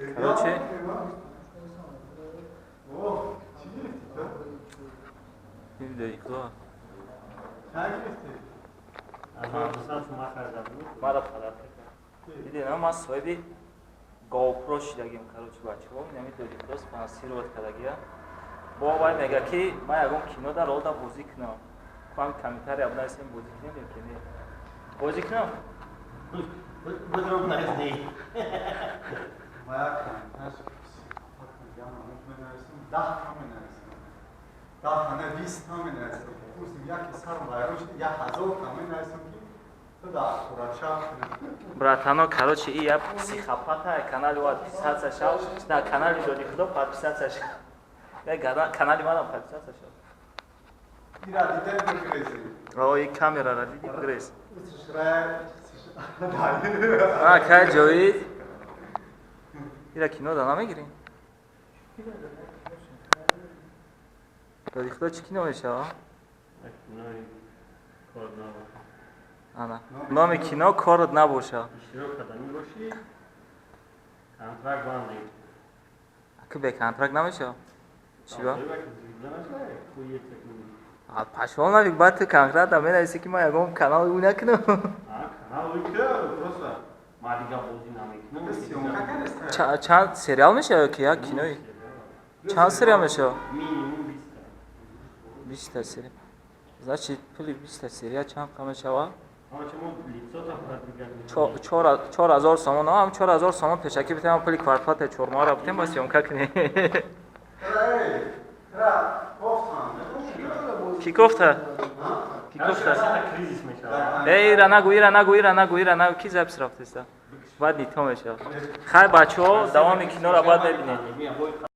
Короче. О, чӣ гирифтӣ ту? Видеои худо. Чанд гирифтӣ? Аз 200 сума харидам. Мара подарка кард. Дидем, ман соҳиби GoPro шидагим, короче, бачаҳо. Инами доди худо спонсировать кардагия. Бо вай мега, ки ман ягон кино дар ролда бозӣ кунам. Кам комментария бинависем, бозӣ кунем ё ки не? Бозӣ кунам? Будроб наздӣ. Ма як комментарий психопат мегам, менависам, 10 та менависам. 10 та не, 20 та менависам. Пурсим, яке сарм вайрон шуд, 1000 та менависам, ки ту дар қурача. Братано, короче, и я психопата, канали подписаться шав. На канали доди худо подписаться шав. Я канали манам подписаться шав. Ира диде, бигрези. О, и камера ра диди, бигрез. Шрай. А, кай ҷовид? Ира кино да намегирем? Доди худо, чӣ кино мешава? Кор набошад. Ана. Номи кино «Корот набоша». Иштирок кардани бошӣ, контракт бандӣ. Аки бе контракт намешава? Чӣ ба? А, пашол навик, баъд ту контракт да менависи, ки ман ягон канал ӯ накунам. Канал ӯ просто ма дига бозӣ намекунам. Съёмка кардеста? Чанд сериал мешава ё ки як кинои? Чанд сериал мешава? Минимум 20-та. 20-та сериал. Значит, пули 20-та сериал чанд қа мешава? 4000 сомон, ҳам 4000 сомон пешакӣ битем, пули квартплата чормоҳаро битем, ба съёмка кунем. Тра, кофтан, медонӣ? Ки кофта? Ки кофта? Кризис мешавад. Э, ира нагу, ира нагу, ира нагу, ира нагу, ки запись рафтеста? Баъд нито мешавад. Хай, бачаҳо, давоми киноро баъд мебинед.